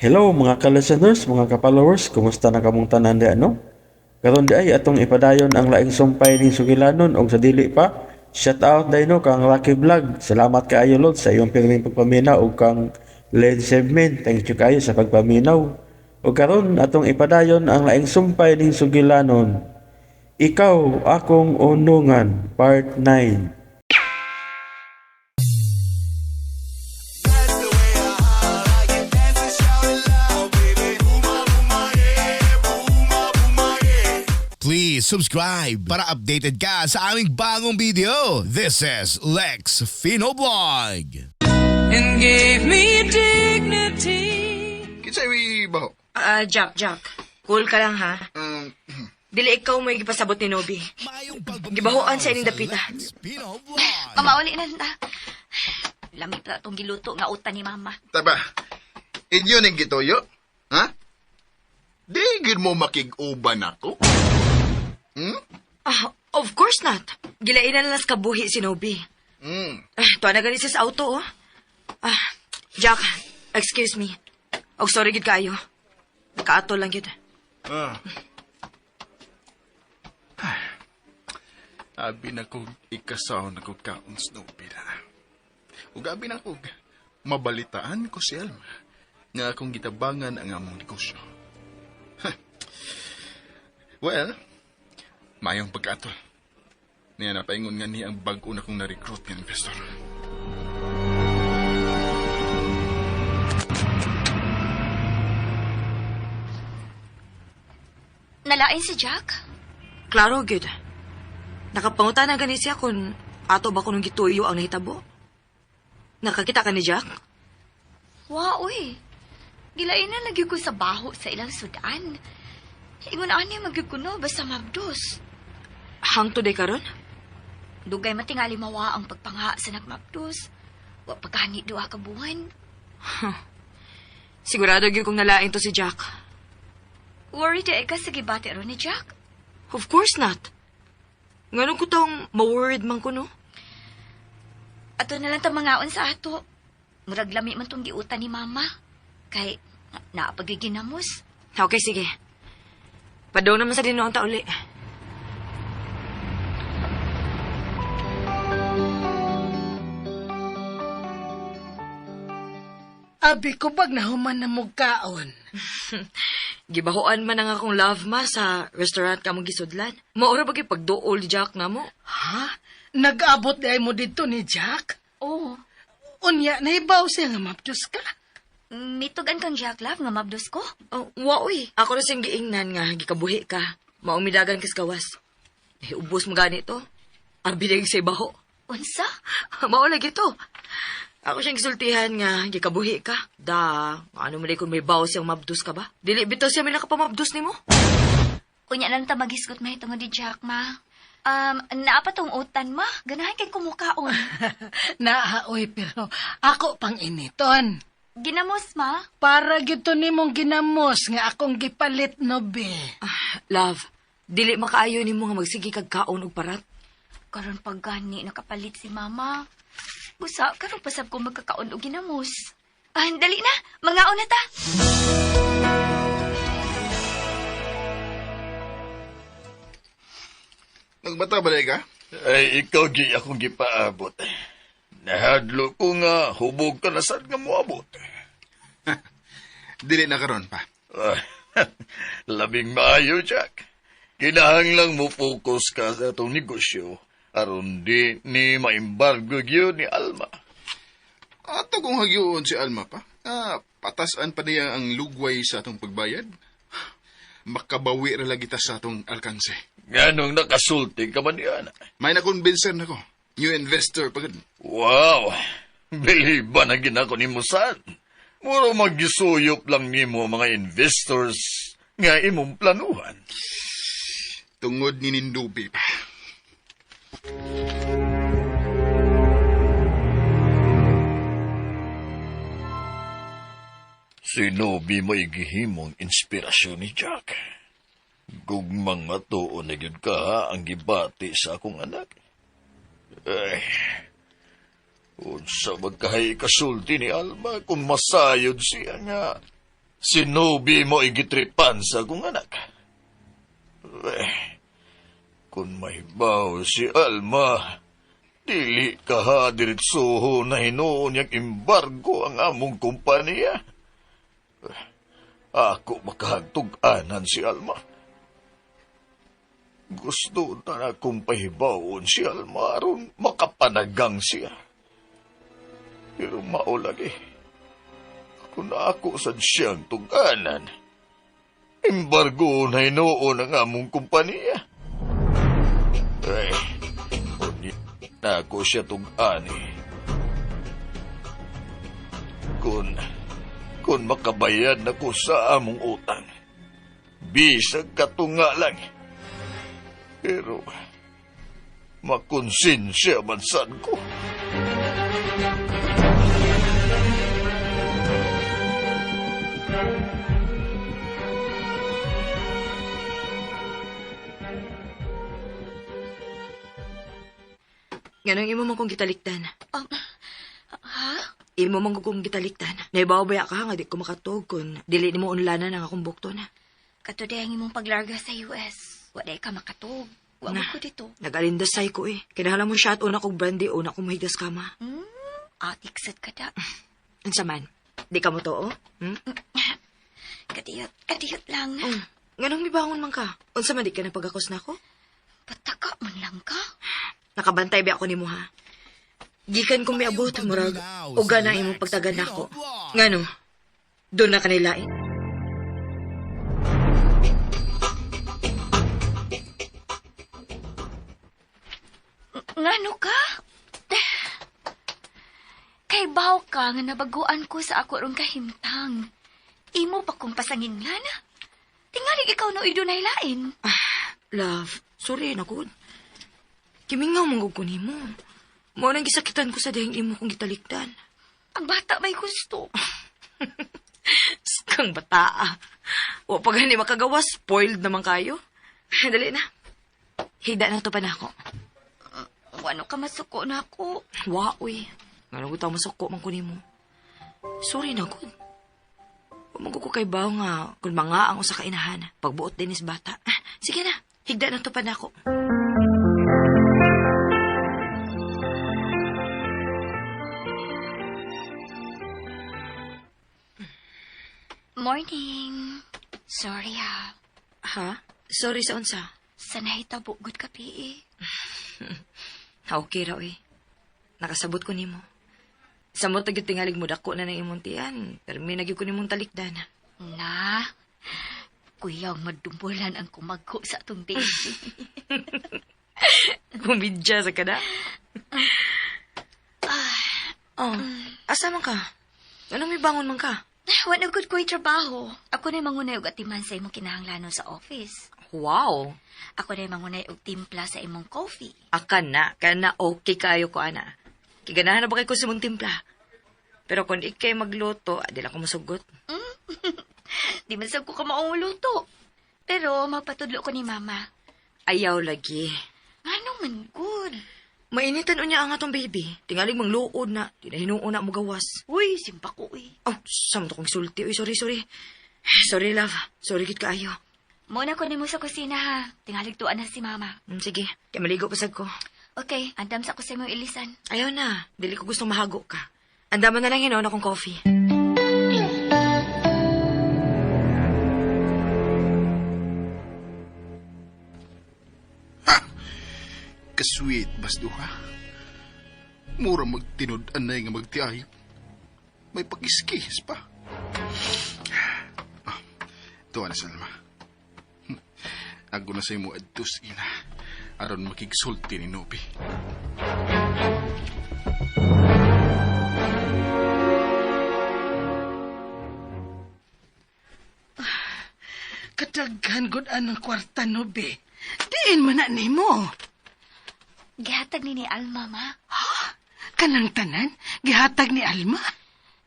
Hello mga ka-listeners, mga ka-followers, kumusta na kamong tanan di ano? Karon di ay atong ipadayon ang laing sumpay ning sugilanon og sa dili pa. Shout out dayno kang Rocky Vlog. Salamat kaayo Lord sa iyong pirming pagpaminaw ug kang Len Segment. Thank you kaayo sa pagpaminaw. Ug karon atong ipadayon ang laing sumpay ning sugilanon. Ikaw akong unungan, Part 9. Please subscribe para updated ka sa aming bagong video. This is Lex Fino Vlog. And gave me dignity. Kinsay wi baho? Ah, Jack, Jack. Cool ka lang ha. Dili ikaw may gipasabot ni Nobi. Mayong pagpaminaw Gibahoan sa ining sa dapita. Lex Fino Vlog. Mamauli na na. Lami pa itong giluto nga utan ni Mama. Taba. Inyo ning gituyo? Ha? Di gid mo makig-uban ako. Ah, of course not. Gilainan na lang sa kabuhi si Nobi. Ah, tuwa na gani siya sa auto, oh. Ah, Jack, excuse me. Og sorry gid kayo. Nakaato lang gid. Ah. Abi na kog ikasaw na kog kaon Snoopy na. Ug abi na kog mabalitaan ko si Alma nga akong gitabangan ang among negosyo. Ha. Well, mayong pagkaatol. Niya napaingon nga niya ang bag-o na kong na-recruit nga investor. Nalain si Jack? Klaro gid. Nakapangutan na gani siya kung ato ba kunong gituyo ang nahitabo. Nakakita ka ni Jack? Wa, uy. Gilainan lagi ko sa baho sa ilang sudan. Ingon ani magyud ko no, basta mabdos. Hangtod day karon? Dugay matingali mawa ang pagpangha sa nagmabdos. Wa pagani duha ka buwan. Sigurado gyud kong nalain to si Jack. Worried eh ka sa gibati ron ni Jack? Of course not. Ngano ko tong ma-worried man ko, no? Ato na lang ta mangaon sa ato. Murag lami man tong giutan ni Mama. Kay naapagiginamos. Okay, sige. Padaw naman sa dinoon ta uli. Abi ko bag nahuman na mo kaon. Gibahoan man ang akong love ma sa restaurant ka mong gisudlan. Maura ba pagduol ni Jack na mo? Ha? Nag-abot di ay mo dito ni Jack? Oo. Unya, naibaw siya nga mapdos ka. Mitugan kang Jack Love nga mabdos ko. Oh, wa uy. Ako na siyang giingnan nga gikabuhi ka. Maumidagan kas gawas. Eh, ubos mo gani to. Abi na yung sa ibaho. Unsa? Mao lagi to. Ako siyang gisultihan nga gikabuhi ka. Da, ano man kung may bawo siyang mabdos ka ba? Dili bitaw siya may nakapamabdos nimo. Unya lang ta maghisgot mahitungod ni Jack, ma. Naa pa tong utan, ma. Ganahan kay kumukaon. Naa, oy, pero ako pang initon. Ginamos, ma. Para gito nimong ginamos nga akong gipalit no be. Ah, love, dili makaayo nimo nga magsige kag kaon og parat. Karon pag gani nakapalit si mama. Busa, karon pasab ko magkakaon og ginamos. Ah, dali na. Mangaon na ta. Nagbata ba ka? Ay, ikaw gi akong gipaabot. Nahadlo ko nga, hubog ka na sad nga moabot. Dili na karon pa. Ah, labing maayo, Jack. Kinahanglang mo focus ka sa atong negosyo aron di ni maimbargo gyud ni Alma. Ato kung hagyuon si Alma pa. Ah, patasan pa niya ang lugway sa atong pagbayad. Makabawi ra lagi ta sa atong alkanse. Nganong nakasulti ka man niya? May nakonbinser na ko. New investor pa gud. Wow! Biliba na ginako ni Musad. Muro magisuyop lang nimo mga investors nga imong planuhan. Tungod ni Nindubi pa. Sinobi mo gihimong inspirasyon ni Jack. Gugmang matuon na gyud ka ang gibati sa akong anak. Ay, unsa magkahay kasulti ni Alma kung masayod siya nga. Si Nobi mo igitripan sa akong anak. Eh, kung mahibaw si Alma, dili ka ha diretsuho na hinuon niyang embargo ang among kumpanya. Eh, ako makahagtug-anan si Alma. Gusto na akong pahibawon si Alma aron makapanagang siya. Pero mao lagi. Kung ako sad siyang tuganan, embargo na hinuon ang among kumpanya. Ay, unya na ako siya tugani. Kung makabayad na ko sa among utang, bisag katunga lang. Pero, makonsensya man sad ko. Ganong imo man kong gitalikdan. Ha? Imo man kong gitalikdan. Naibaw ba ka nga di ko makatug kung dili nimo unlanan ang akong bukton. Katuday ang imong paglarga sa US. Wala ka makatug. Wa mo ko dito. Nag-alindasay ko eh. Kinahala mo shot una kong brandy, una kong mahigas kama. Atik sad ka da. Unsa man? Di ka mo to, oh? Hmm? Kadiyot, kadiyot lang. Oh, nganong mibangon man ka? Unsa man di ka napagakos na ako? Pataka man lang ka. Nakabantay ba ako nimo ha? Gikan kong miabot, murag, uga na imong pagtagan nako. Ngano? Doon na kanilain. Ngano ka? Kay baw ka nga nabaguan ko sa ako rong kahimtang. Imo pa kong pasanginlan. Tingali ikaw no idunay lain. Love, sorry na gud. Kimingaw man gud ko nimo. Mao nang gisakitan ko sa dihing imo kong gitalikdan. Ang bata may gusto. Skang bata ah. Wa pa gani makagawa, spoiled naman kayo. Dali na. Higda na to pa na ako. Wano ka masuko na ako. Wa, uy. Ngano gud masuko man ko nimo. Sorry na gud. Wa man gud ko kay baw nga kun mga ang usa ka inahan. Pagbuot din is bata. Ah, sige na. Higda na to pa na ako. Morning. Sorry ah. Ha? Sorry sa unsa? Sa nahitabo gud ka eh. Ha, okay ra, uy. Nakasabot ko nimo. Samot na gyud tingalig mo dako na ng imong tiyan. Pero may nagyud ko nimong talikdan. Na. Kuyaw madumbulan ang kumagko sa atong baby. Kumidya sa kada. Oh, asa man ka? Anong may bangon man ka? Wala gud ko'y trabaho. Ako na mangunay og atiman sa imong kinahanglanon sa office. Wow. Ako na mangunay og timpla sa imong coffee. Aka na, kana okay kayo ko, ana. Kiganahan na ba kay ko sa imong timpla? Pero kung ikay magluto, di lang ko masugot. Di man sab ko kamaong luto. Pero magpatudlo ko ni mama. Ayaw lagi. Ngano man gud? Mainitan unya ang atong baby. Tingalig mangluod na. Di na hinuon na mo gawas. Uy, simpa ko uy. Oh, sama to kong sulti. Uy, sorry, sorry. Sorry, love. Sorry, gid kaayo. Muna ko nimo sa kusina ha. Tingalig tuan na si mama. Sige, kaya maligo pasag ko. Okay, andam sa ko sa imong ilisan. Ayaw na. Dili ko gustong mahago ka. Andaman na lang hinuon akong coffee. Kasweet bas duha. Mura magtinud-anay nga magtiayop. May pakiskis pa. Ah, tuwa na Salma. Ako na sa imo adtos ina. Aron makigsulti ni Nobi. Kadaghan gud anang kwarta no be. Diin man na nimo. Gihatag ni Alma, ma. Ha? Kanang tanan gihatag ni Alma?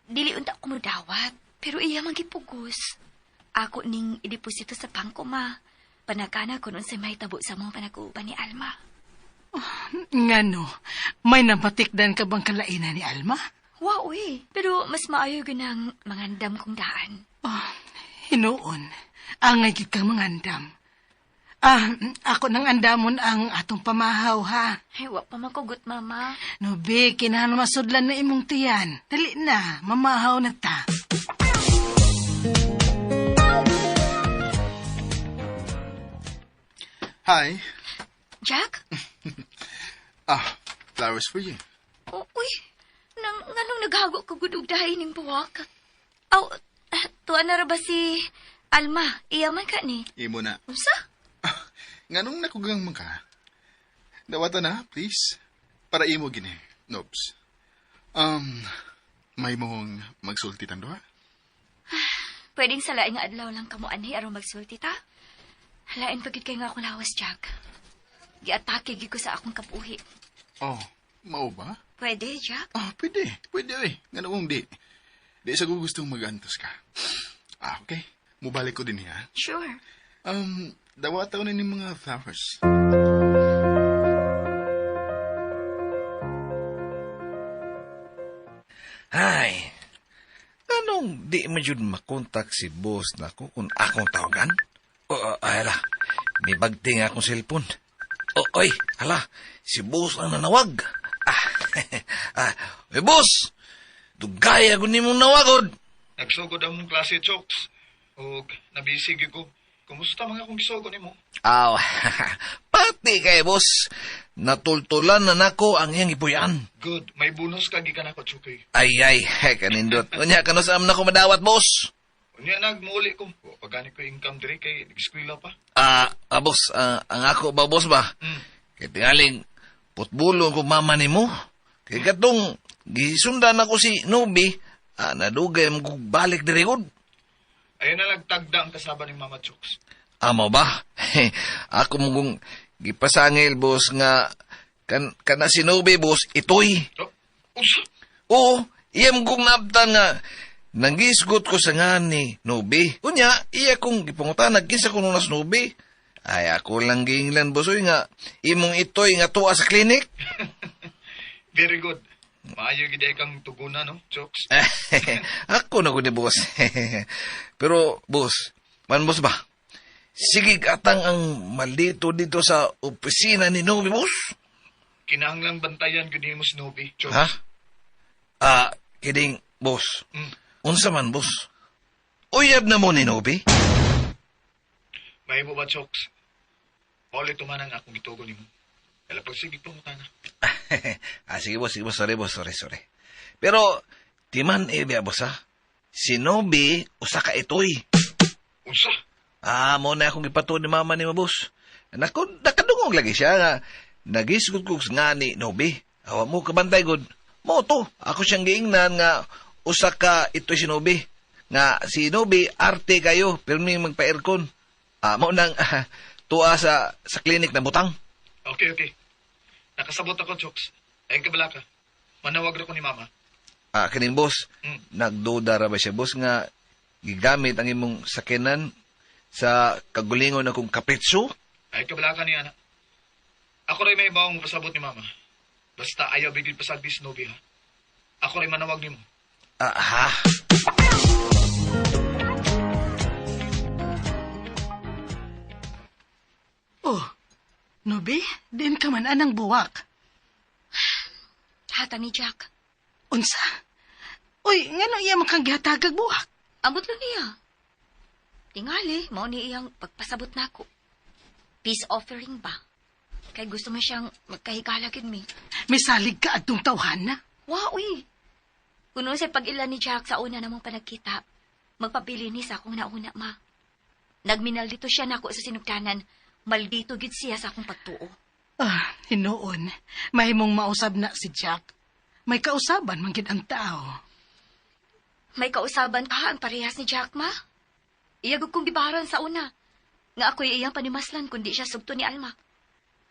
Dili unta ko modawat, pero iya man gipugos. Ako ning ideposito sa bangko, ma. Panagana ko nun sa mahitabo sa mga panag-uuban ni Alma. Oh, ngano, may napatikdan ka bang kalainan ni Alma? Wow, eh. Pero mas maayo ginang mangandam kong daan. Oh, Hinuon, angay gid kang mangandam. Ah, ako nang andamon ang atong pamahaw, ha? Ay, wa pa makugot, mama. Nobi, kinahanglan masudlan na imong tiyan. Dali na, mamahaw na ta. Hi. Jack? Ah, flowers for you. Oh, uy, nang, nganong naghago ko gud og dahi ning buwak? Aw, tuwa na ra ba si Alma? Iya man ka ni. Imo na. Unsa? Nganong nakugang man ka? Dawata na, please. Para imo gini, Nobs. May mong magsulti tang duha? Pwedeng sa laing adlaw lang kamo anhi aron magsulti ta? Lain pa gid kay nga akong lawas, Jack. Giatake gid ko sa akong kapuhi. Oh, mao ba? Pwede, Jack? Ah, pwede. Pwede, oy. Nganong di. Di sa ko gustong mag-antos ka. Ah, okay. Mubalik ko din ha. Sure. Dawata ko na ning mga flowers. Ay, anong di man yun makontak si boss na ko kung akong tawagan? O, ay, ala, may bagti nga akong cellphone. O, oy, ala, si boss ang nanawag. Ah, ah, oy, boss, dugay ako ni mong nawagod. Nagsugod ang mong klase, Chokes. Og nabisi gyud ko. Kumusta mga akong gisugo nimo? Aw, pati kay boss, natultulan na nako ang iyang ipuyan. Good, may bonus ka gikan ako, Chukoy. Ay, ay, kanindot. Unya, kanusam na ko madawat, boss. Unya nagmuuli ko. Wa pa gani ko income diri kay nag-eskwela pa. Ah, boss, ang ako ba, boss ba? Kay tingaling, putbulong ko mama nimo. Kay katong, gisundan ako si Nobi, nadugay mo kong balik diri gud. Ayun na nagtagda ang kasaba ni Mama Chokes. Amo ba? Ako mo kong gipasangil, boss, nga kana si Nobi, boss, itoy. Oh, usa. Oo, iya mo kong naabtan nga nanggisgot ko sa nga ni Nobi. Unya, iya kong gipangutan, nagkisa ko nung nas Nobi. Ay, ako lang giinglan, boss, uy, nga imong itoy nga tuwa sa klinik. Very good. Maayo gid ay kang tuguna no, Chokes. Ako na ko ni boss. Pero, boss, man boss ba? Sige atang ang maldito dito sa opisina ni Nobi, boss. Kinahanglang bantayan gyud nimo si Nobi, Chokes. Ha? Kidding, boss. Unsa man, boss? Uyab na mo ni Nobi? Mahimo ba, Chokes? Paulit tumanang akong gitugon nimo. Kala pag sige pangutana. Sige boss, sige boss, sorry boss, sorry, sorry. Pero, timan eh, biya, boss ha? Si Nobi, usa ka itoy. Unsa? Ah, mo na akong ipatuon ni mama ni mo, boss. Nako, nakadungog lagi siya nga. Nagisgot ko nga ni Nobi. Awa mo, kabantay god. Mo to, ako siyang giingnan nga usa ka itoy si Nobi. Nga si Nobi, arte kayo, pirmi magpa-aircon. Ah, mo nang tuwa sa klinik na butang. Okay, okay. Nakasabot ako, Chokes. Ayun ka bala ka. Manawag ra ko ni Mama. Ah, kining boss, nagduda ra ba siya, boss, nga gigamit ang imong sakinan sa kagulingon akong kapitso? Ay kabala ka niya, anak. Ako rin may bawang pasabot ni Mama. Basta ayaw bigil pasagdi si Nobi, ha? Ako rin manawag nimo. Ah, ha? Oh, Nobi, din ka man anang buwak. Hatang ni Jack. Unsa? Uy, ngano iya man kang gihatagag buwak? Ambot lang niya. Tingali, mao ni iyang pagpasabot nako. Peace offering ba? Kay gusto man siyang magkahigala gid mi. Misalig ka adtong tawhana. Wow, uy. Kuno sa pag-ila ni Jack sa una namong panagkita, magpabili ni sa akong nauna, ma. Nagminal dito siya nako sa sinugdanan. Maldito gid siya sa akong pagtuo. Ah, hinuon. Mahimong mausab na si Jack. May kausaban man gid ang tao. May kausaban ka ang parehas ni Jack, ma. Iya gud kong gibaran sa una. Nga ako'y iyang panimaslan kundi siya sugto ni Alma.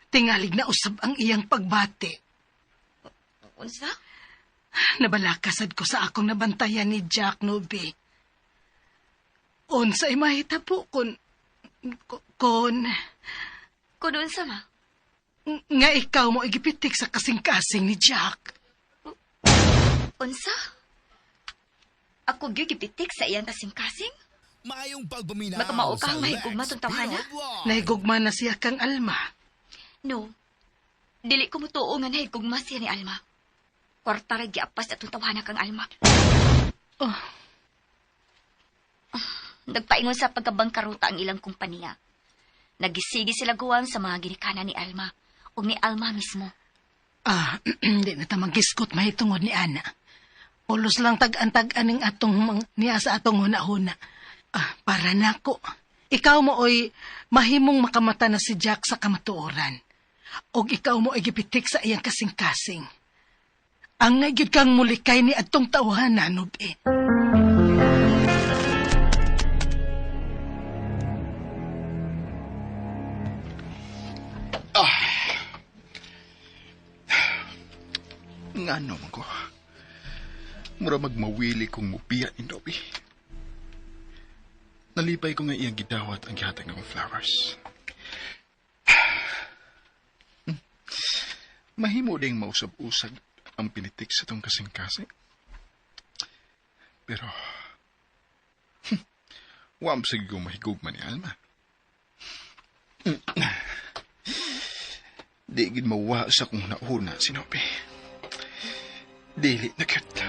Tingalig na usab ang iyang pagbati. Unsa? Nabalakasad ko sa akong nabantayan ni Jack Nobi. Unsa ay mahitabo kun Kun unsa, ma? Nga ikaw mo igipitik sa kasing-kasing ni Jack. Unsa? Ako gyud gipitik sa iyang kasing-kasing? Maayong pagpaminaw Makamao sa kang mahigugma Lex tong tawhana? Pino Vlog. Nahigugma na siya kang Alma. No. Dili ko mutuo nga nahigugma siya ni Alma. Kwarta ra giapas atong tawhana kang Alma. Oh. Nagpaingon sa pagkabangkaruta ang ilang kumpanya. Nagisigi sila guwang sa mga ginikanan ni Alma ug ni Alma mismo. Ah, di na ta magiskot mahitungod ni Ana. Pulos lang tag-an-tag-an ning atong niya sa atong huna-huna. Ah, para nako. Ikaw mo oy mahimong makamata na si Jack sa kamatuoran. Og ikaw mo ay gipitik sa iyang kasing-kasing. Ang gyud kang mulikay ni atong tawhana, Nobi. Ngano man ko. Mura magmawili kong mupiya ni Nobi. Nalipay ko nga iyang gidawat ang gihatag ng flowers. Mahimo ding mausab-usag ang pinitik sa tong kasing-kasing. Pero, wa sige ko mahigugma ni Alma. Di gid mawa sa kong nauna si Nobi. Dili na cute.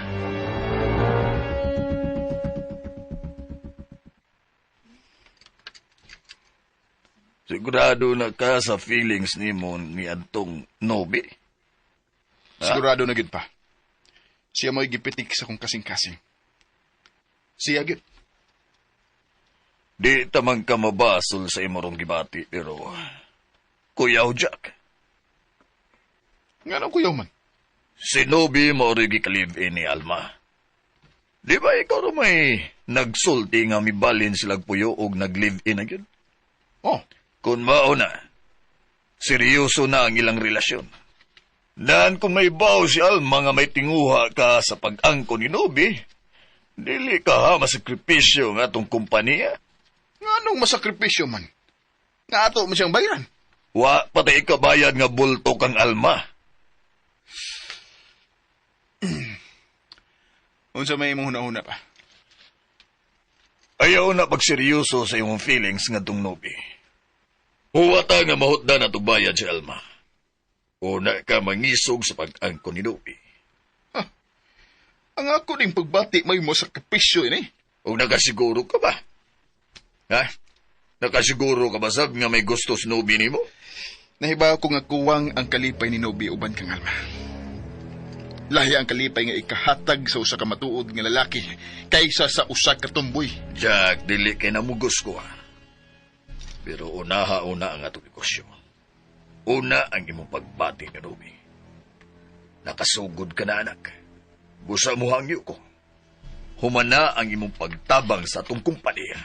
Sigurado na ka sa feelings nimo ni adtong Nobi. Sigurado na gid pa. Siya mo'y gipitik sa kong kasing-kasing. Siya gid. Di tamang ka mabasol sa imorong gibati, pero Kuyaw Jack, Nga kuyaw man. si Nobi mao'y gikalib-in ni Alma. Di ba ikaw ro may nagsulti nga mibalin silag puyo og nag-live-in na gyud? Oh, Kung mao na, seryoso na ang ilang relasyon. Naan kung may baw si Alma nga may tinguha ka sa pag-angko ni Nobi, dili ka ha masakripisyo nga atong kumpanya. nga nung masakripisyo man. Nga ato mo siyang bayaran. Wa patay kabayad nga bulto kang Alma. Unsa may imong huna-huna pa. Ayaw na pagseryoso sa imong feelings nga tong Nobi. Huwata nga mahutda na bayad si Alma. Una ka mangisog sa pag-angko ni Nobi. Ang ako ning pagbati may mo sakripisyo ini. O nakasiguro ka ba? Ha? Nakasiguro ka ba sab nga may gusto sa Nobi nimo? Nahibaw ko nga kuwang ang kalipay ni Nobi uban kang Alma. Lahi ang kalipay nga ikahatag sa usa ka matuod nga lalaki kaysa sa usa ka tumboy. Jack, dili kay namugos ko ha. Pero unaha-una ang atong negosyo. Una ang imong pagbati ni Nobi. Nakasugod ka na anak. Busa mo hangyo ko. Humana ang imong pagtabang sa atong kumpanya.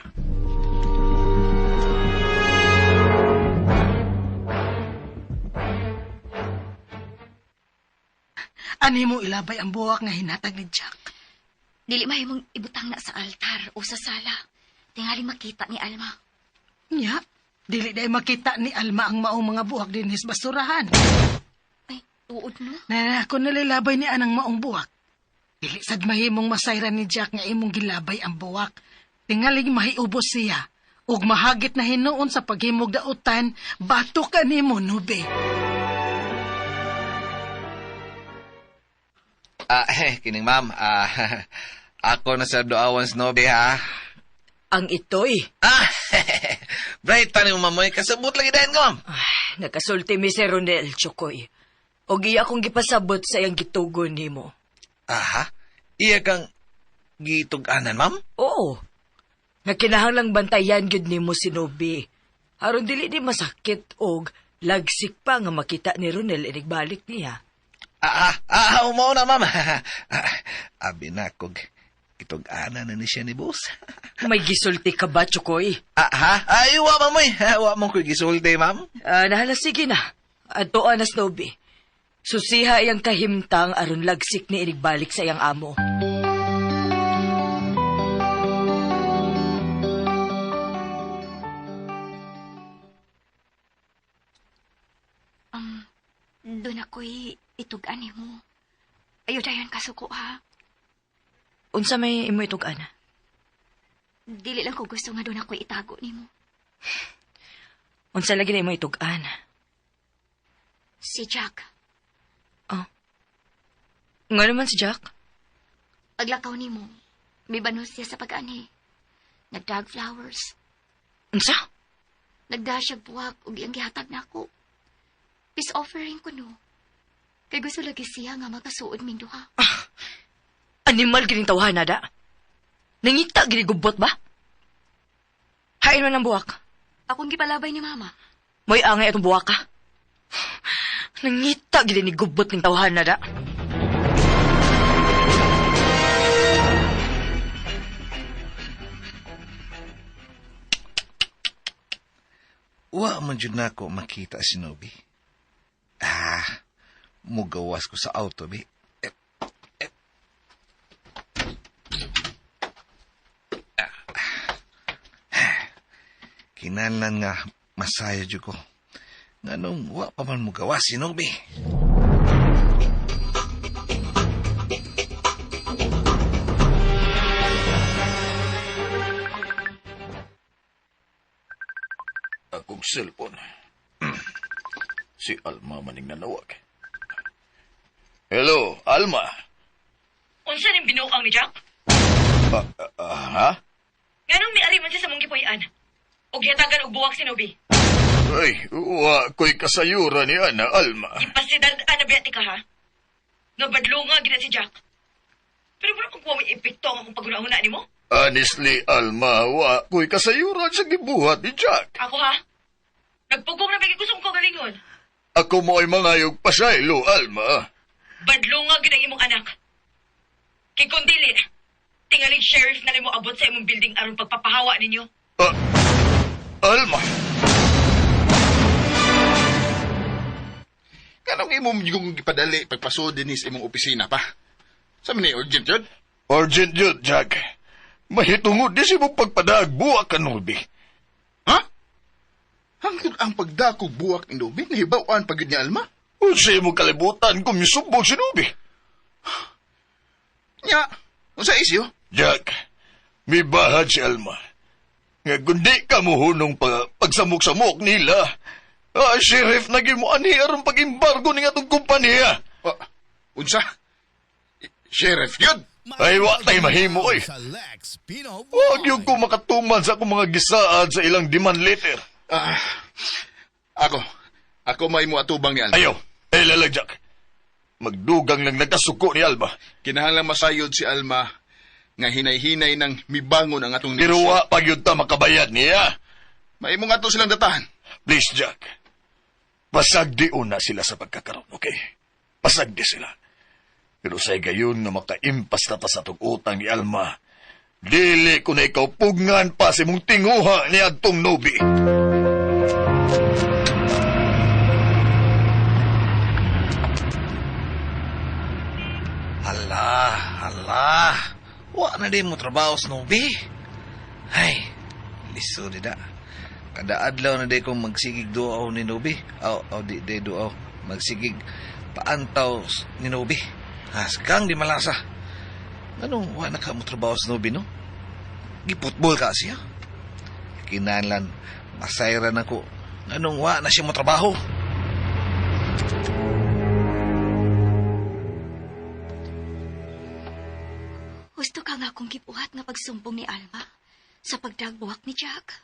Ani mo ilabay ang buwak nga hinatag ni Jack. Dili mahimong ibutang na sa altar o sa sala. Tingali makita ni Alma. Nya, dili day makita ni Alma ang maong mga buwak dinhis basurahan. Ay, tuod no? Na kung nalilabay ni anang maong buwak, dili sad mahimong masayran ni Jack nga imong gilabay ang buwak. Tingalig mahiubos siya ug mahagit na hinuon sa paghimog dautan, bato ka nimo Nobi. Ah, kining ma'am. Ah, ako na sa Duawan Snowy, ha? Ang itoy. Ah, bright pa ni mo, ma'am. Oy. Kasabot lagi dahin ko, ma'am. Nakasulti mi si Ronel, Chokoy. Og iya akong gipasabot sa iyang gitugon nimo. Aha. Iya kang gitug-anan, ma'am? Oo. Nga kinahanglang bantayan gyud nimo si Nobi. Aron dili ni masakit og lagsik pa nga makita ni Ronel inigbalik niya. Umao na, ma'am. Abi na, kog gitug-anan na ni siya ni boss. May gisulti ka ba, Chokoy? Ah, ha? Ay, wa, ma'am, oy. Wa mo ko'y gisulti, ma'am. Ah, nahala, sige na. Adtoa na Snowy. Susiha iyang kahimtang aron lagsik ni inigbalik sa iyang amo. Doon ako'y itug-an mo. Ayaw dayon kasuko ha. Unsa may imo itug-ana? Dili lang ko gusto nga doon ako itago nimo. Unsa lagi na imo itug-an? Si Jack, Nga naman si Jack? paglakaw nimo, mibanos siya sa pag-ani. Nagdag flowers. Unsa? Nagda siya buwak ug iyang gihatag nako. Peace offering ko no. Kay gusto lagi siya nga magkasuod ming duha. Animal gining tawhan na da. Nangita gini gubot ba? Hain man ang buwak. Akong gipalabay ni mama. Mo'y angay atong buwak ka. Nangita gini ni gubot ning tawhan na da. Wa man jud nako makita si Nobi. Ah, mugawas ko sa auto, bi. Eh, eh. Ah. Kinahanglan nga masaya jud ko. Nganong wa pa man mugawas si Nobi. Akong cellphone. Si Alma maning nanawag. Hello, Alma. Unsa ning binuang ni Jack? Ah, ah, ah, ha? Nganong miari man siya sa mong gipuy-an? Og gihatagan og buwak si Nobi. Ay, wa ko'y kasayura ni Ana, Alma. Ipasidad-an na biya ka ha? Nga badlonga gina si Jack. Pero mura pag may epekto ang akong paghuna-huna nimo? Honestly, Alma, wa ko'y kasayuran sa gibuhat ni Jack. Ako ha? Nagpugong na bigay ko sa akong kagalingon. Ako mo ay mangayog pasaylo, Alma. Badlonga gid ang imong anak. Kay kung dili, tingaling sheriff na nimo abot sa imong building aron pagpapahawa ninyo. Ah, Alma! Kanong imong yung gipadali pagpasod din sa imong opisina pa? Sa ni urgent yun? Urgent yun, Jack. Mahitungod di si mong pagpadag buwak ka, Nolby. Ha? Hangtod ang pagdakog buwak ni Nobi, nahibawan pag ni Alma? Unsa imong kalibutan kung misumbong si Nolby? Nya, unsa isyo? Jack, mibahad si Alma. Nga kundi ka muhunong pa, pagsamok-samok nila. Ah, sheriff na mo ani aron pag-embargo ni atong kompanya. Oh, unsa? Sheriff yun? Ay, wa tay mahimo, oy. Sa Lex Pino Huwag yung ko makatuman sa akong mga gisaad sa ilang demand letter. Ah, ako. Ako may mo atubang ni Alma. Ayaw, ay lalag, Jack. Magdugang lang nagkasuko ni Alma. Kinahanglan masayod si Alma nga hinay-hinay ng mibangon ang atong Pero wa pag yun ta makabayad niya. Maimo nga to silang datahan. Please, Jack. Pasagdi una sila sa pagkakaroon, okay? Pasagdi sila. Pero sa gayon nga makaimpas na ta sa atong utang ni Alma, dili ko na ikaw pugngan pa sa imong tinguha ni adtong Nobi. Hala, hala. Wa na din mo trabaho, Snoopy. Ay, liso di da. Kada adlaw na di kong magsigig duaw ni Nobi. Aw, aw, di, di duaw. Magsigig paantaw ni Nobi. Hasgang di malasa. Anong wa na ka mo trabaho, Snoopy, no? Giputbol ka siya. Kinahanglan, masayran ako. Anong wa na siya mo trabaho? Gusto ka nga akong gibuhat nga pagsumbong ni Alma sa pagdagbuwak ni Jack.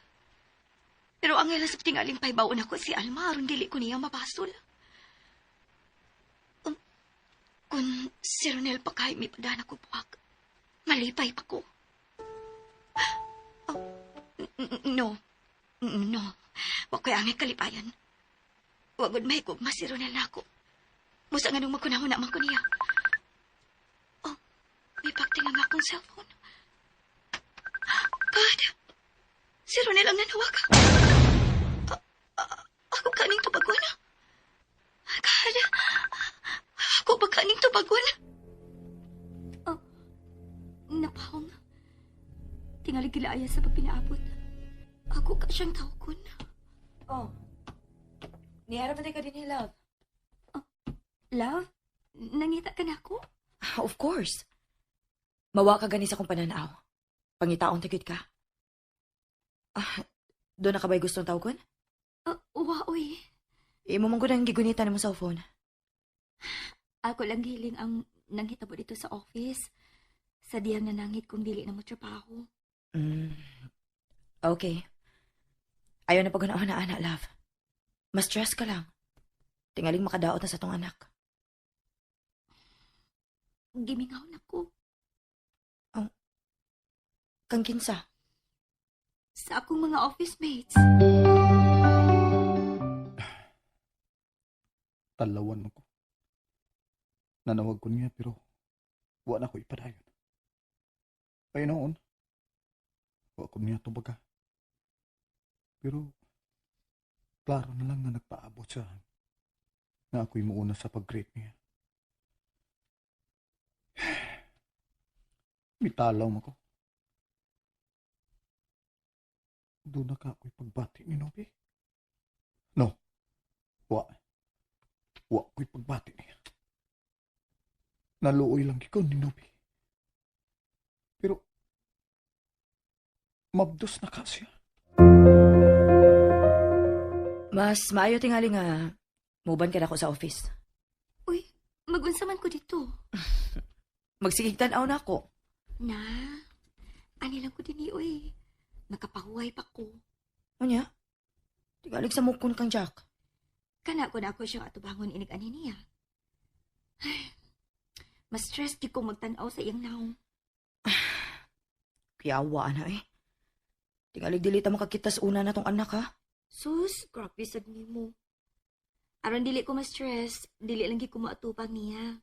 Pero ang ilang sa tingaling paybaon ako si Alma aron dili ko niya mabasol. Kung si Ronel pa kay may padana ko buwak, malipay pa ko. Oh, no. No. Wa ko'y angay kalipayan. Wa gud may gugma si Ronel nako. Musa nga nung magkunahon naman ko niya. Oh, may pagtinga nga akong cellphone. God! Si Ronel ang nanawag. Ako kaning tubagon. God! Ako ba kaning tubagon? Oh, napahong. Tingali gilaaya sa pagpinaabot. Ako ka siyang tawgon. Oh. Nihara pa ka din, love. Love, nangita ka na ako? Of course. Mawa ka gani sa akong pananaw. Pangitaon tagid ka. Doon na ka ba'y gustong tawgon? Wa, uy. Imo man gud ang gigunitan nimo cellphone. Ako lang gihiling ang nanghitabo dito sa office. Sa diyang nanangit kung dili na mo trabaho. Okay. Ayaw na pag na ana, love. Mas-stress ka lang. Tingaling makadaot na sa tong anak. Gimingaw na ko. Kang kinsa? Sa akong mga office mates. Talawan mo ko. Nanawag ko niya pero wa na ko ipadayon. Ay noon, wa ko niya tubaga. Pero klaro na lang na nagpaabot siya na ako'y muuna sa pag-greet niya. Mitalaw mo ko. Doon na ka ako'y pagbati ni Nobi. No. Wa. Wa ko'y pagbati niya. Naluoy lang ko ni Nobi. Pero, mabdos na ka siya. Mas maayo tingali nga muban ka na ako sa office. Uy, magunsa man ko dito. Magsigig tan-aw na ako. Na, ani lang ko dinhi, uy. Makapahuway pa ko. Unya? Tingalig sa mukon kang Jack. Kana ko na ako siyang atubangon inig ani niya. Ay, mas stress di ko magtan-aw sa iyang naong. Kiyawa na eh. Tingalig dili ta makakita sa una na tong anak ha. Sus, grabe sad nimo. Aron dili ko ma-stress, dili lang gyud ko moatubang niya.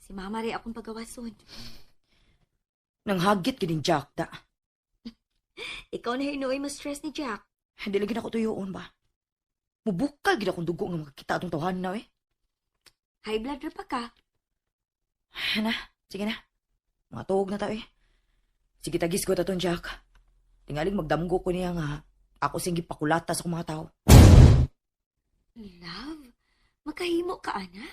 Si mama ray akong pagawason. Nanghagit gid Jack da. Ikaw na hinuoy ma-stress ni Jack. Dili gid ako tuyoon ba. Mubukal gid akong dugo nga makakita atong tawhan na eh. High blood ra pa ka. Na, sige na. Mga tuog na ta eh. Sige tagis ko atong Jack. Tingalig magdamgo ko niya nga ako sing gipakulata sa akong mga tao. Love, makahimo ka ana.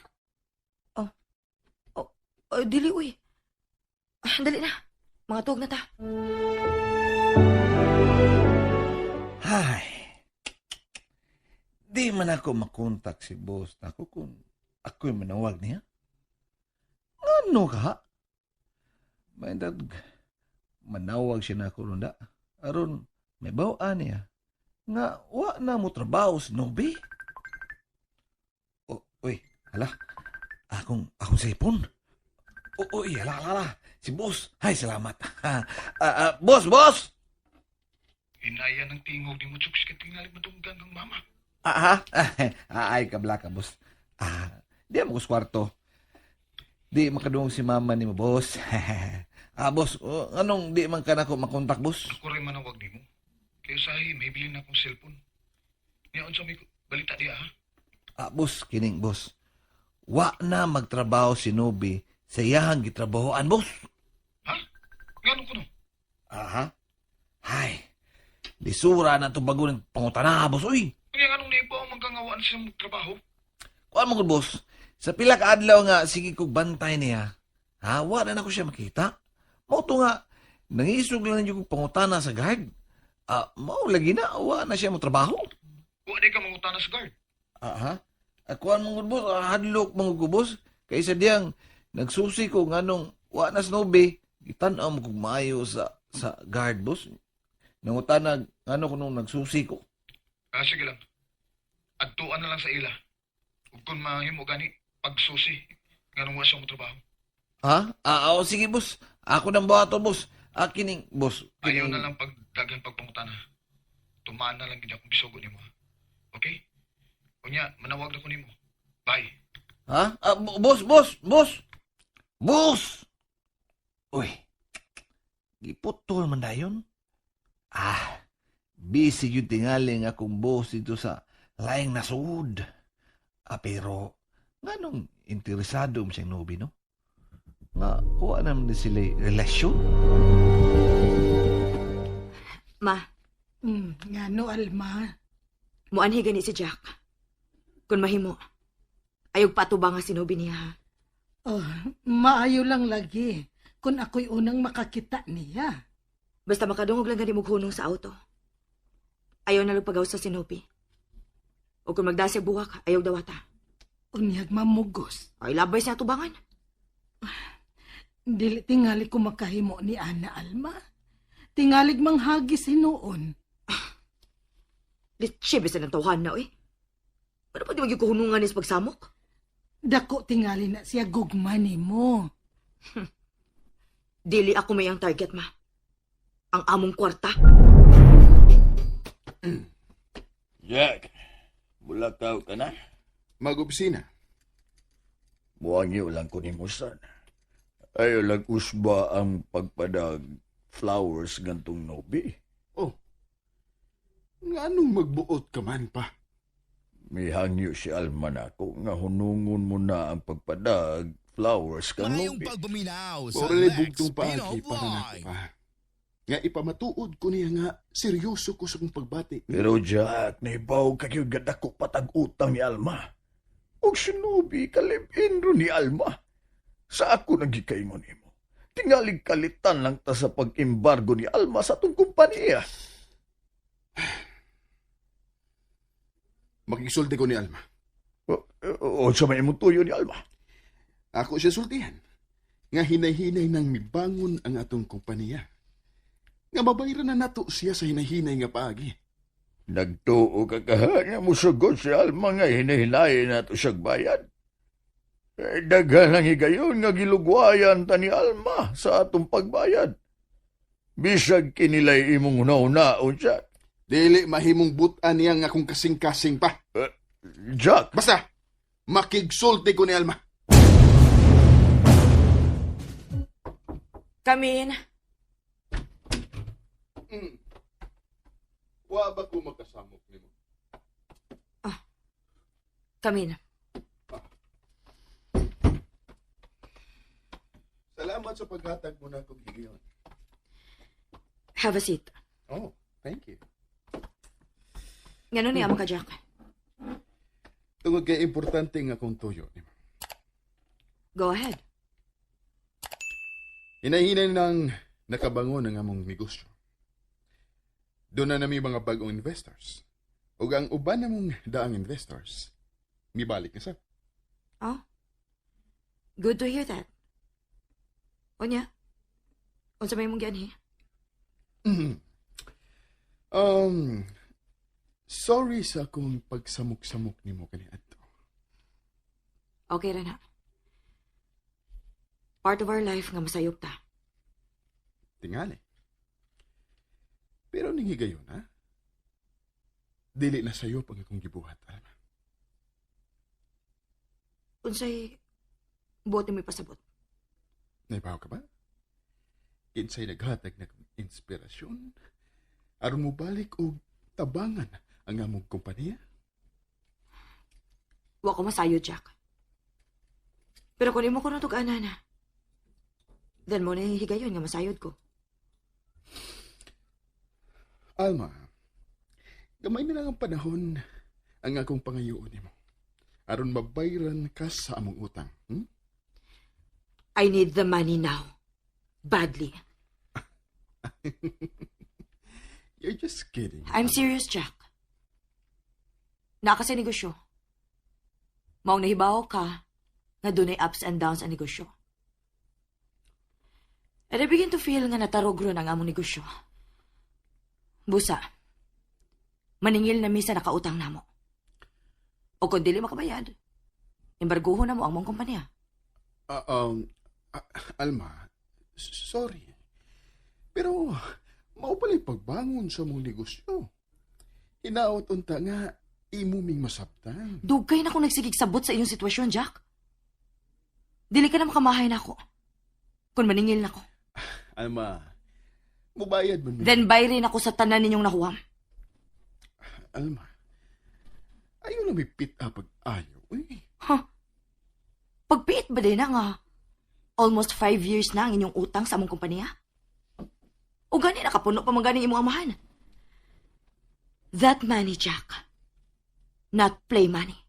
Oh, dili uy. Ah, dali na. Mga tuog na ta. Hay. Di man ako makontak si boss nako kung ako'y manawag niya. Ano ka? May dag manawag siya na ako ronda. Aron may bawaan niya. Nga wa na mo trabaho si Nobi. O, uy, hala. Akong cellphone. O, uy, hala, hala, hala. Si boss. Ay, salamat. Boss, boss! Hinaya ng tingog ni mo, Chuks, kay tingali madunggan kang mama. Ah, ha? Ay, kabla ka, boss. Ah, di mo kus kwarto. Di makadungog si mama ni mo, boss. Boss, oh, anong di man ka nako makontak, boss? Ako rin manawag ni mo. Kaya usahay, may bilin na akong cellphone. Niya, unsa may balita diya, ha? Ah, boss, kining, boss. Wa na magtrabaho si Nobi sa iyahang gitrabahoan, boss. Ha? Nganong kuno? Aha. Hay, lisura na itong bago ng pangutana, boss, uy. Kaya nganong naibaw magkangawaan siya magtrabaho? Kuan mo gud, boss. Sa pila ka adlaw nga sige kog bantay niya. Ha, wa na nako siya makita. Mao to nga nangisog lang ninyo kog pangutana sa guard. Ah, mao lagi na wa na siya mo trabaho. Wa di ka mangutana sa guard. Aha. Kuan mo gud, boss, hadlok mo gud, boss. Kaysa diyang nagsusi ko nganong wa na snobe, gitan-aw mo kog maayo sa guard, boss. Nangutana ngano kuno nagsusi ko. Ah, sige lang. Adtuan na lang sa ila. Ug kung mahimo gani, pagsusi. Nganong wa siya mo trabaho. Ha? Ah, oh, sige, boss. Ako nang buhato, boss. Ah, kining, boss. Ayaw na lang pagdaghan pagpangutana. Tumaan na lang gid akong gisugo nimo. Okay? Unya, manawag na ko nimo. Bye. Ha? Ah, boss, boss, boss. Boss! Uy. Giputol man dayon. Ah, busy yung tingaling akong boss dito sa laing nasud. Ah, pero, nganong interesado mo siyang nubi, no? Nga, kuha naman din sila relasyon. Ma, Ngano, Alma? muanhi gani si Jack. Kung mahimo, ayog patubang nga sinubi niya ha. Oh, maayo lang lagi kung ako'y unang makakita niya. Basta makadungog lang gani mo hunong sa auto. Ayaw na lang pagaw sa si Nobi. O kung magdasig buhak, ayaw dawata. Unyag mamugos. Ay labay sa atubangan. Dili tingali ko makahimo ni Ana, Alma. Tingalig manghagis hinuon. Litsi, bisan ang tawhan na, oy. Ano pa di magyukuhunungan ni sa pagsamok? Dako tingali na siya gugma nimo. Dili ako may ang target, ma. Ang among kwarta. Jack, bulakaw ka na. Mag-opisina. Muangyo lang ko ni Musan. Ayaw lang usba ang pagpadag flowers gantong Nobi. Oh. Nga anong magbuot ka man pa? Mihangyo si Alma na ako nga hunungon mo na ang pagpadag flowers kang Maayong Nobi. pagpaminaw sa Ora ni Lex bugtong Pino paagi para nako Vlog. pa. Nga ipamatuod ko niya nga seryoso ko sa kong pagbati. Pero Jack, naibaw ka gyud gadako patag utang ni Alma. Og si Nobi kalibin ro ni Alma. Sa ako nagikaingon nimo. Tingalig kalitan lang ta sa pag-embargo ni Alma sa atong kumpanya. Makisulti ko ni Alma. O sa may imong tuyo ni Alma. Ako siya sultihan. Nga hinay-hinay nang mibangon ang atong kompanya. Nga mabayran na nato siya sa hinay-hinay nga paagi. Nagtuo ka kaha nga musugot si Alma nga hinahinay na to siyag bayad. Eh, daghan ang higayon nga gilugwayan ta ni Alma sa atong pagbayad. Bisag kinilay imong una-unaon siya. Dili mahimong butan niya nga akong kasing-kasing pa. Jack, Basta, makigsulti ko ni Alma. Come in. Wa ba ko makasamok nimo? Come in. Salamat sa paghatag mo na akong higayon. Have a seat. Oh, thank you. Ngano ni ama ka, Jack? Tungod kay importante nga akong tuyo nimo. Go ahead. Hinahinay nang nakabangon ang among negosyo. Doon na nami mga bagong investors. Ug ang uban namong daang investors, mibalik na sa. Oh. Good to hear that. Unya, unsa may imong gianhi? Sorry sa akong pagsamok-samok nimo kaniadto. Okay ra na. Part of our life nga masayop ta. Tingali. Pero ning higayon, ha? Dili na sayop ang akong gibuhat, Alma. Unsay buot nimo ipasabot? Naibaw ka ba? Kinsay naghatag na kong inspirasyon aron mobalik og tabangan ang among kompanya? Wa ko masayo, Jack. Pero kung imo ko natug-ana na, then mo na higayon nga masayod ko. Alma, gamay na lang ang panahon ang akong pangayoon nimo. Aron mabayran ka sa among utang. I need the money now. Badly. You're just kidding. I'm serious, Jack. Naa ka sa negosyo. Maong nahibaw ka nga dunay ups and downs ang negosyo. And I begin to feel nga natarog ron ang among negosyo. Busa, maningil na mi sa nakautang namo. O kung dili makabayad, embargoho na mo ang mong kumpanya. Alma, sorry. Pero, mao pala'y pagbangon sa mong negosyo. Hinaot unta nga, imo ming masabtan. Dugay na akong nagsigig sabot sa iyong sitwasyon, Jack. Dili ka na makamahay na ako. Kung maningil na ko. Alma, mubayad man mi. Then bayrin ako sa tanan ninyong nahuwam. Alma, ayaw na may pit pag ayaw. Uy. Huh? Pagpiit ba din na nga? Almost 5 years na ang inyong utang sa among kompanya? O gani nakapuno pa man ganing imong amahan? That money, Jack. Not play money.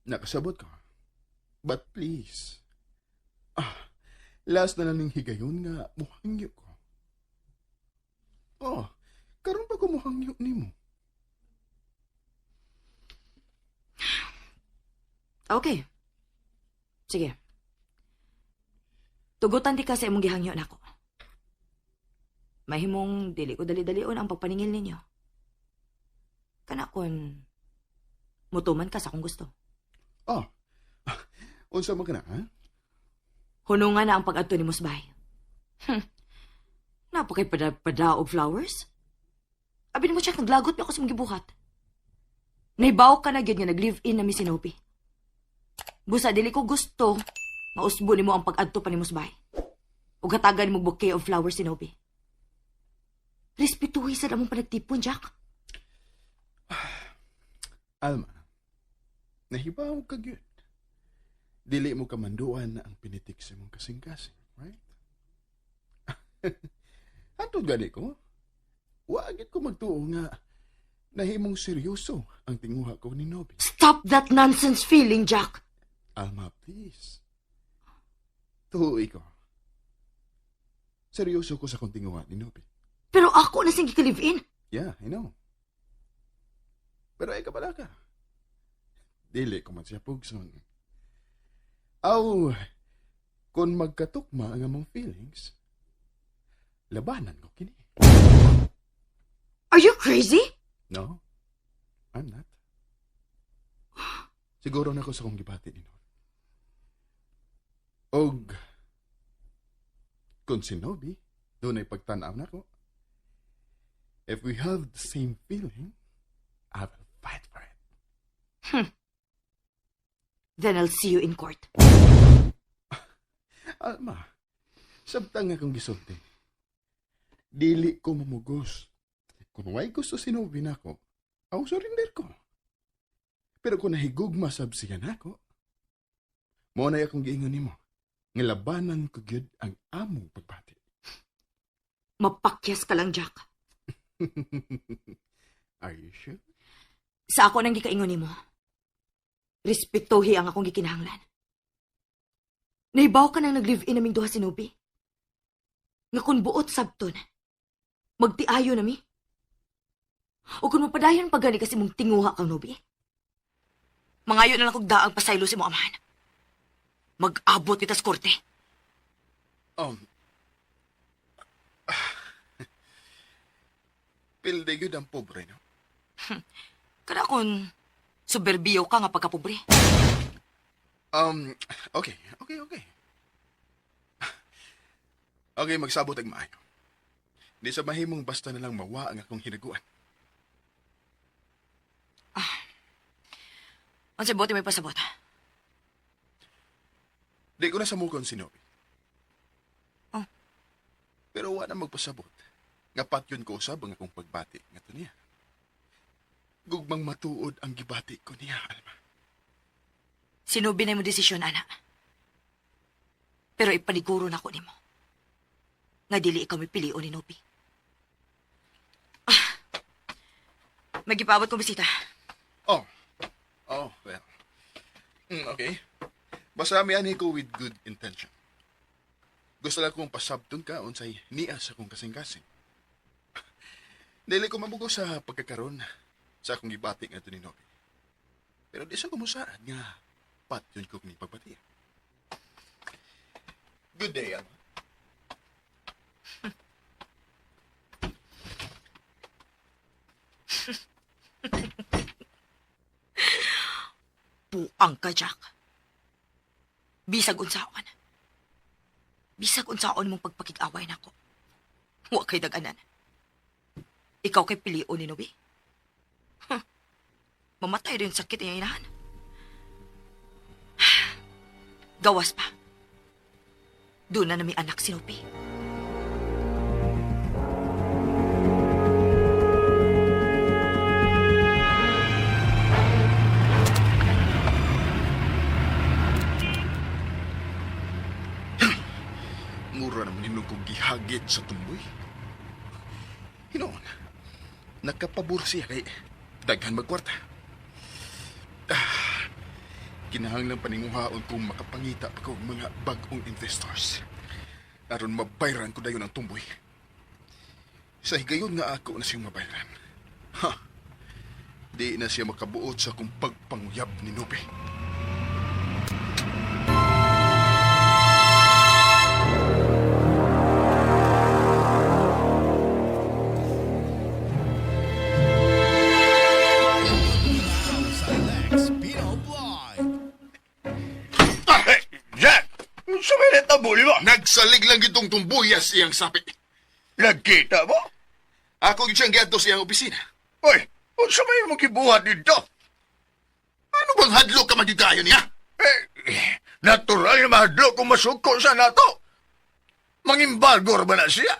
Nakasabot ko. But please, last na lang ning higayon nga muhangyo ko. Oh, karon pa ko. mahangyo nimo? Okay. Sige. Tugutan di ka sa imong gihangyo nako. Mahimong dili ko dali-dalion ang pagpaningil ninyo. Kana kun mutuman ka sa akong gusto. Oh. Unsa man ka na, ha? Hunungan na ang pag-adto ni Musbay. Napakay pada og flowers. Abi nimo siya naglagot pa ako sa imong gibuhat. Nahibaw ka na gyud nga nag-live-in na mi si Nopi. Busa dili ko gusto mausbo nimo ang pag-adto pa ni Musbay. Ug hatagan nimo bouquet of flowers si Nopi. Respetuhi sa among panagtipon, Jack. Alma, nahibaw ka gyud. Dili mo kamanduan na ang pinitik sa imong kasing-kasing, right? Hantod gani ko. Wa gyud ko magtuo nga nahimong seryoso ang tinguha ko ni Nobi. Stop that nonsense feeling, Jack. Alma, please. Tuoy ko. Seryoso ko sa kong tinguha ni Nobi. Pero ako na siyang gika-live-in. Yeah, I know. Pero ay kabala ka. Dili ko man siya pugson. Aw, kung magkatukma ang among feelings, labanan ko kini. Are you crazy? No, I'm not. Siguro na ko sa kong gibati ni Nobi. Og, kung si Nobi, dunay pagtanaw nako. If we have the same feeling, I will fight for it. Then I'll see you in court. Alma, sabtang nga kong gisulti. Dili ko mamugos. Kung way gusto si Nobi nako, aw surrender ko. Pero kung nahigugma sab siya nako, mao na akong giingon nimo. Nga labanan ko gyud ang among pagbati. Mapakyas ka lang, Jack. Are you sure? Sa ako nang gikaingon nimo. Respetuhi ang akong gikinahanglan. Nahibaw ka nang nag-live-in naming duha si Nobi. Nga kung buot sabton, magtiayo nami. O kung mapadayon pa gani kasi mong tinguha kang Nobi. Mangayo na lang kog daag pasaylo sa imong amahan. Mag-abot kita sa korte. Pilde gyud ang pobre, no? Kada kung soberbiyo ka nga pagkapobre. Okay. Okay, magsabot ang maayo. Di sa mahimong basta na lang mawa ang akong hinaguan. Unsay buot may pasabot? Di ko na samukon si Nobi. Oh. Pero wa na magpasabot. Nga patyon ko usab ang akong pagbati ngadto niya. Gugmang matuod ang gibati ko niya, Alma. Sinubi na mo desisyon, ana. Pero ipaniguro na ko nimo. Nga dili ikaw may pilion ni Nobi. Ah, may gipaabot kong bisita. Oh. Oh, well. Okay. Basta mianhi ko with good intention. Gusto lang kong pasabton ka unsay niya sa akong kasing-kasing. Dili ko mabugo sa pagkakaroon sa akong gibati ngadto ni Nobi. Pero di sa kumusaad nga patyon ko ni pagbati. Good day, Alma. Buang ka, Jack. Bisag unsaon. Bisag unsaon mong pagpakig-away nako. Wa kay daganan. Ikaw kay pilion ni Nobi. Huh. Mamatay rin sakit niya inahan. Gawas pa. Doon na nami anak si Nobi. Mura naman hinog kong gihagit sa tumboy. Hinoon, nakapabor siya kay daghan magkwarta. Ah, kinahanglan paninguhaon kong makapangita pa ko og mga bag-ong investors. Aron mabayran ko dayon ang tumboy. Sa higayon nga ako na siyang mabayran. Di na siya makabuot sa akong pagpanguyab ni Nobi. Sa Lex Pino Vlog. Hey, Jack! Sa may natabo mo? Nagsalig lang itong tumbuyas iyang sapi. Nagkita mo? Ako gyud siyang giadto sa iyang opisina. Oy, unsa may imong gibuhat dito? Ano bang hadlok ka magigayo niya? Eh, natural na mahadlok kung masuko sa nato. Mangimbalgor ba na siya?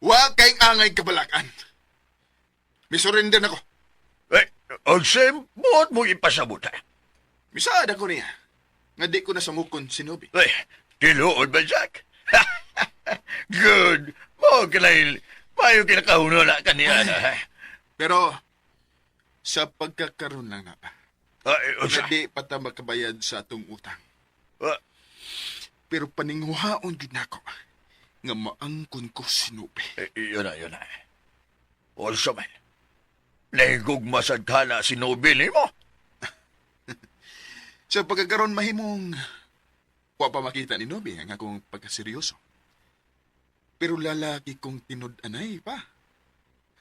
Wa kay angay kabalakan. Misurrender na ko. Eh, unsa buot mo ipasabot ha? Misaad ako niya. Nga di ko na samukon si Nobi. Eh, tinuod ba, Jack? Good. Mo kinahil, mayo kinakahuno na kaniya na. ha? Pero sa pagkakaroon lang na pa. Ay, unsa? Nga di pa ta makabayad sa atong utang. Ah, Pero paninghuhaon gid nako nga maangkon ko si Nobi. Eh, yun na, yun na. Unsa man? Nahigugma sad ka na si Nobi nimo. Sa pagkakaroon mahimong wa pa makita ni Nobi ang akong pagkaseryoso. Pero lalaki kong tinud-anay pa.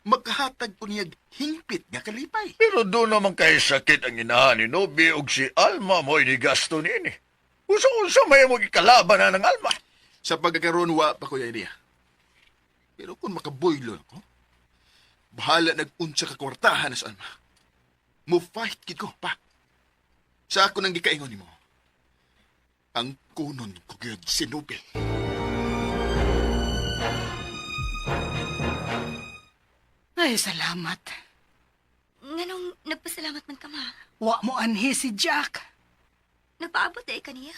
Makahatag ko niya hingpit nga kalipay. Pero doon naman kay sakit ang inahan ni Nobi ug si Alma mo'y ni gasto niini. Unsa-unsa may mo gikalaban na ng Alma. Sa pagkakaroon wa pa ko niya. Pero kung makaboylo ako, bahala nag-unsa ka kwartahan na sa Alma. Mo fight gid ko pa. Sa ako nang gikaingon nimo. Ang kunon ko gyud si Nobi. Ay, salamat. Nganong nagpasalamat man ka, ma? Wa mo anhi si Jack. Nagpaabot ay kaniya.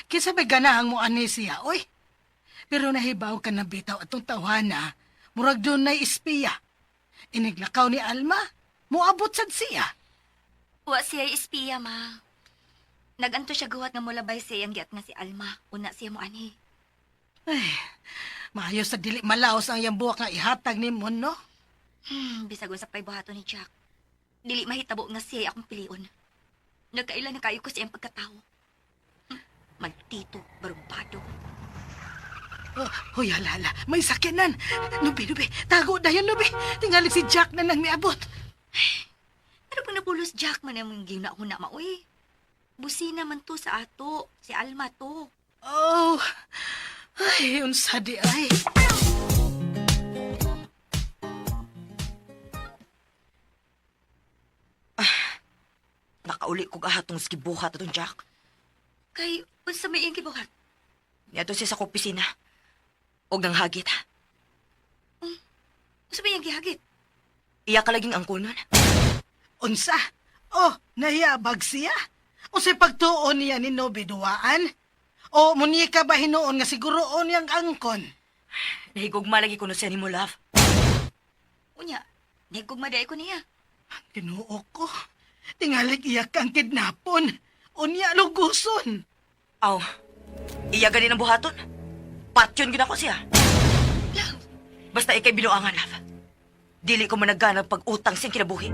Kinsa may ganahang mo anhi siya, oy. Pero nahibaw ka na bitaw atong tawhana, murag doon na'y espiya. Iniglakaw ni Alma, moabot sad siya. Wa siya espiya, ma. Naganto siya guwat nga mulabay siya iyang giat nga si Alma. Una siya mo anhi. Ay, maayo sa dili malaos ang iyang buwak nga ihatag ni mo, no? Bisag unsa pa'y buhaton ni Jack. Dili mahitabo nga siya akong pilion. Nagkaila na kayo ko sa iyang pagkatao. Magtito, barumbado. Oh, huy, hala, hala. May sakyanan. Nubi, nubi. Tago dayon, nubi. Tingali si Jack na nang miabot. Ano pang napulos Jack man ang ginahuna maoy? Busina man to sa ato, si Alma to. Oh, ay, unsa di ay. Nakauli ko gahatong gibuhat atong Jack. Kay unsa may iyang gibuhat? Niadto siya sa opisina. Og nang hagit. Unsa may iyang gihagit? Iya ka laging angkunon. Unsa? Oh, nahiyabag siya. Unsay pagtuon niya ni Nobi duwaan? O munika ba hinuon nga siguroon niyang angkon? Nahigugma lagi kuno siya nimo, love. Unya, nahigugma di ay ko niya. Ginoo ko. Tingalik iya kang kidnapon. Unya luguson. Aw, iya gani ng buhaton. Patyon gid ako siya. Love, Basta ikay binuangan, love. Dili ko managanang pag-utang siyang kinabuhi.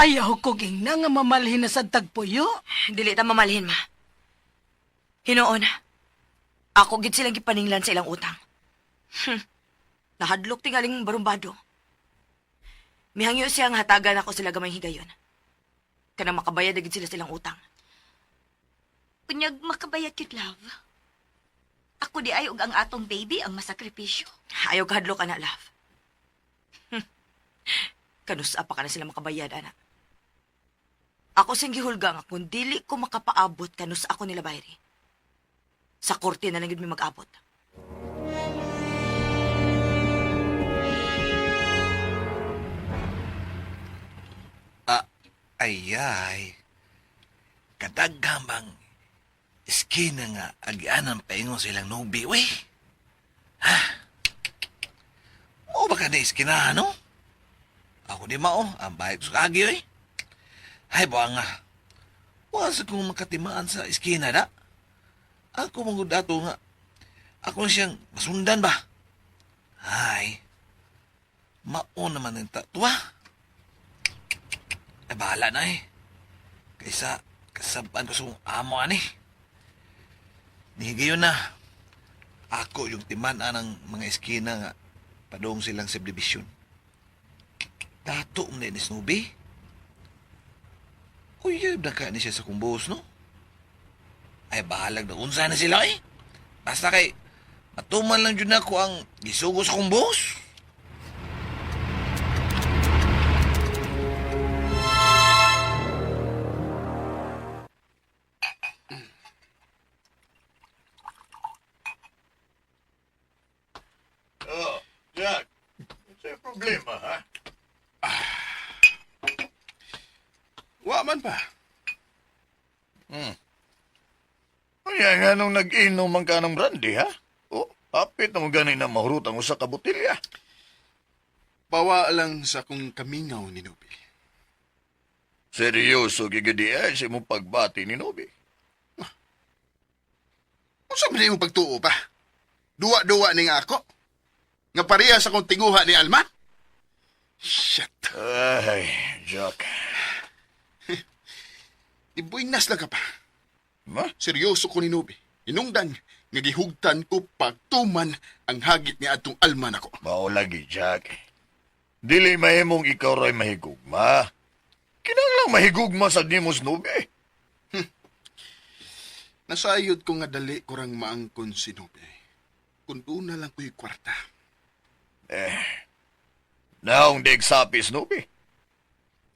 Ayaw ko gingna nga mamalhin na sa tagpuyo. Dili ta mamalhin, ma. Hinoon, ako gid silang gipaninglan sa ilang utang. Nahadlok tingaling barumbado. Mihangyo siya nga hatagan ako sila gamay higayon. Kanang makabayad na gid sila silang utang. unyag makabayad cute love. Ako di ay og ang atong baby ang masakripisyo. Ayaw kahadlok, ana, love. Kanusa pa ka na sila makabayad, ana. Ako siyang gihulga nga kung dili ko makapaabot kanus ako nila bayri. Sa korte na lang yun may mag-abot. Ah, ay ay. Kadaghamang iskina nga agianan paingon silang nubi, we. Ha? Mo ba ka na iskina, no? Ako di mao, ang bayad sa kagi, we. Ay, buha nga. Wa sa kong makatimaan sa iskina, da. Ako man gud ato nga ako na siyang masundan ba? Ay, mao naman ang tatwa. Ay, bahala na eh. Kaysa kasabaan ko sa kong amo ani. Nihigayon na. Ako yung timan ang mga eskina nga padong silang subdivision. Dato mo na ni Snoopy. Uyab na ka ni siya sa kumbos, no? Ay, bahalag na unsa na sila eh. Basta kay, matuman lang dyan ako ang gisugo sa kumbos. Oh, Jack, sa'yo problema, ha? Wa man pa. Kaya nga nung nag-inom man ka ng brandy, ha? Oh, hapit na mo gani na mahurot ang usa ka botelya. Pawa lang sa akong kamingaw ni Nobi. Seryoso gigidi ay sa imong pagbati ni Nobi. Unsa man imong pagtuo pa? Duwa-duwa ni nga ako. Nga pareha sa akong tinguha ni Alma? Shit. Ay, Jack. Ibuinas lang ka pa. Ma? Seryoso ko ni Nobi. Inungdan, nga gihugtan ko pagtuman ang hagit ni atong Alma nako. Mao lagi, Jack. Dili mahimong ikaw ra'y mahigugma. Kinahanglang mahigugma sa nimos Nobi. Nasayod ko nga dali ko rang maangkon si Nobi. Kung doon na lang ko'y kwarta. Eh, naong dig sapis Nobi.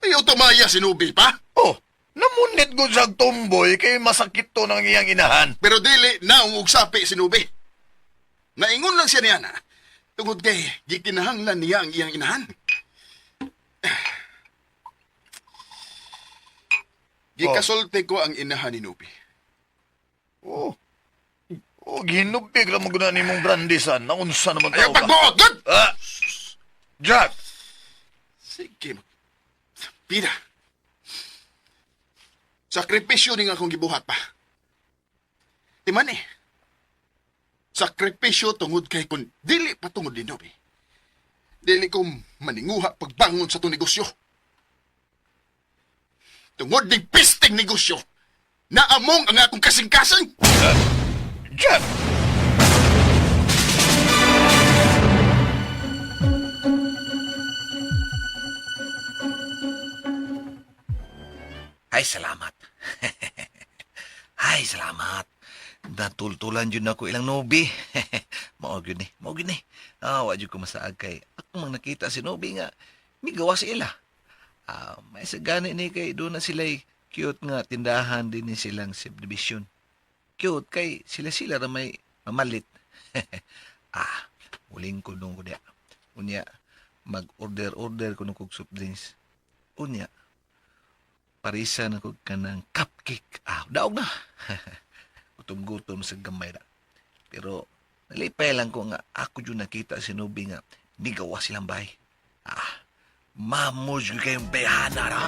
Ayaw tumaya si Nobi pa. Oh, namunit ko sa tumboy kay masakit to ng iyang inahan. Pero dili naong og sapi si Nobi. Naingon lang siya niya na. Tungod kay gikinahanglan niya ang iyang inahan. Gikasulti ko ang inahan ni Nobi. Oh. Oh, ginupig ra mo guna nimong brandisan. Naunsa naman Ayaw tao ka? pagbuot, gud! Ah! Jack! Sige, pira. Sakripisyo ni nga akong gibuhat pa. Timan eh. Sakripisyo tungod kay kun dili pa tungod ni Nobi. Dili ko maninguha pagbangon sa itong negosyo. Tungod ning pisting negosyo, naamong ang akong kasing-kasing. Jack! Ay, salamat. Ay, salamat. Natultulan yun ako ilang Nobi. Mao gyud ni, mao gyud ni. Ah, wa jud ko masaag kay ako mang nakita si Nobi nga migawa sa ila. Ah, may sagani ni kay doon na sila'y cute nga tindahan din ni silang subdivision. Cute kay sila-sila ra may mamalit. Ah, muling ko nung kunya. Unya, mag-order-order ko nung kog soft drinks. Unya, parisa na ko kanang cupcake. Ah, daog na. Gutom-gutom sa gamay na. Pero nalipay lang ko nga ako yun nakita si Nobi nga nigawa silang bahay. Ah, mamos ko kayong bayhana ra.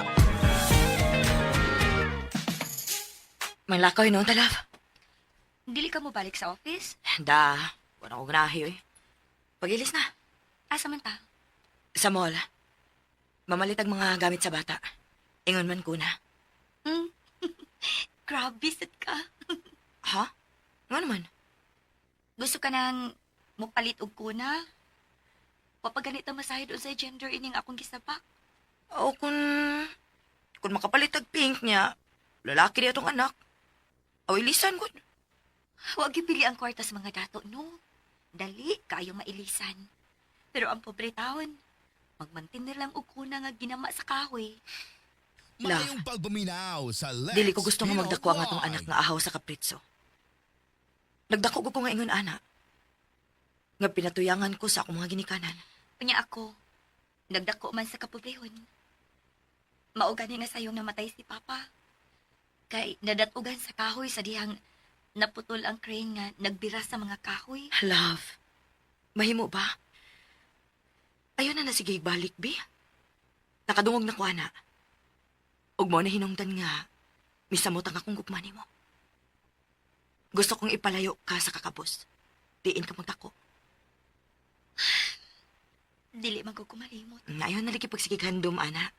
Manglakaw noon ta, love. Dili ka mo balik sa office? Da, wala ko ganahi, oy. Pagilis na. Asa man ta? Sa mall. Mamalit ang mga gamit sa bata. Ingon man ko na. Hmm? Grabe, sad ka. Ha? Nga naman? Gusto ka nang mupalit og kuna? Papaganit ang masahe doon sa gender ining akong gisabak. O kung... Kung makapalit og pink niya, lalaki niya itong anak. O ilisan ko. Huwag gipili ang kwarta sa mga dato, no? Dali, kayo mailisan. Pero ang pobre taon, magmantin lang og kuna nga ginama sa kahoy. Love. Maayong pagpaminaw sa Lex Dili ko gusto nga Pino magdako ang atong Vlog. anak nga ahaw sa kapritso. Nagdako ko nga ingon ana. Nga pinatuyangan ko sa akong mga ginikanan. Unya ako, nagdako man sa kapobrehon. Mao gani nga sayong namatay si Papa. Kay nadatugan sa kahoy sa dihang naputol ang crane nga nagbira sa mga kahoy. Love, mahimo ba? Ayun na na sige balik, bi. Nakadungog na ko, ana. Ug mo na hinungdan nga, misamot ang akong gugma nimo. Gusto kong ipalayo ka sa kakabos. Diin ka magdako. Dili man ko kumalimot. Ayaw na lagi pagsigig handom, ana.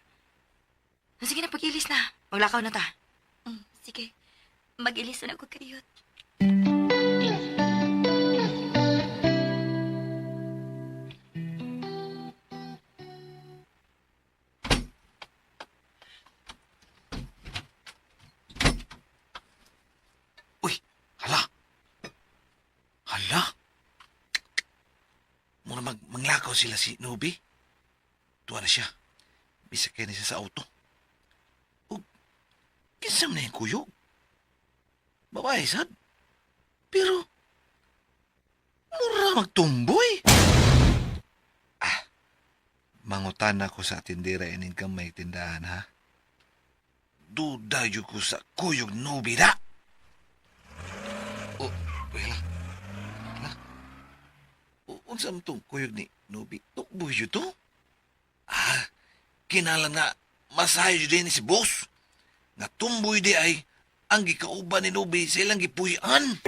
Sige na, pag-ilis na. Maglakaw na ta. Sige. Mag-ilis na ako kayot. Uy, hala. Hala. Muna manglakaw sila si Nobi. Tuwa na siya. Bisakay na siya sa auto. O, kinsa man na yung kuyog? Babae, sad. Pero, mura magtumboy. Ah, mangutan ako sa tindera ining kamay tindahan, ha? Duda yun ko sa kuyog Nobi da. Oh, wala. Hala. Unsa man tong kuyog ni Nobi? Tukbo yun to? Ah, kinahanglan nga masayo din si boss. Nga tumboy di ay ang gikauban ni Nobi sa ilang gipuy-an.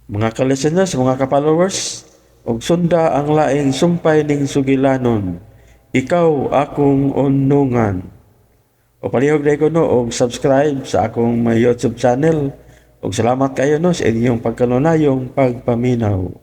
Mga ka-listeners, mga ka-followers, og sunda ang laing sumpay ning sugilanon. Ikaw akong unungan. O palihog na ko no og subscribe sa akong my YouTube channel. Og salamat kayo no sa inyong pagkanunayong pagpaminaw.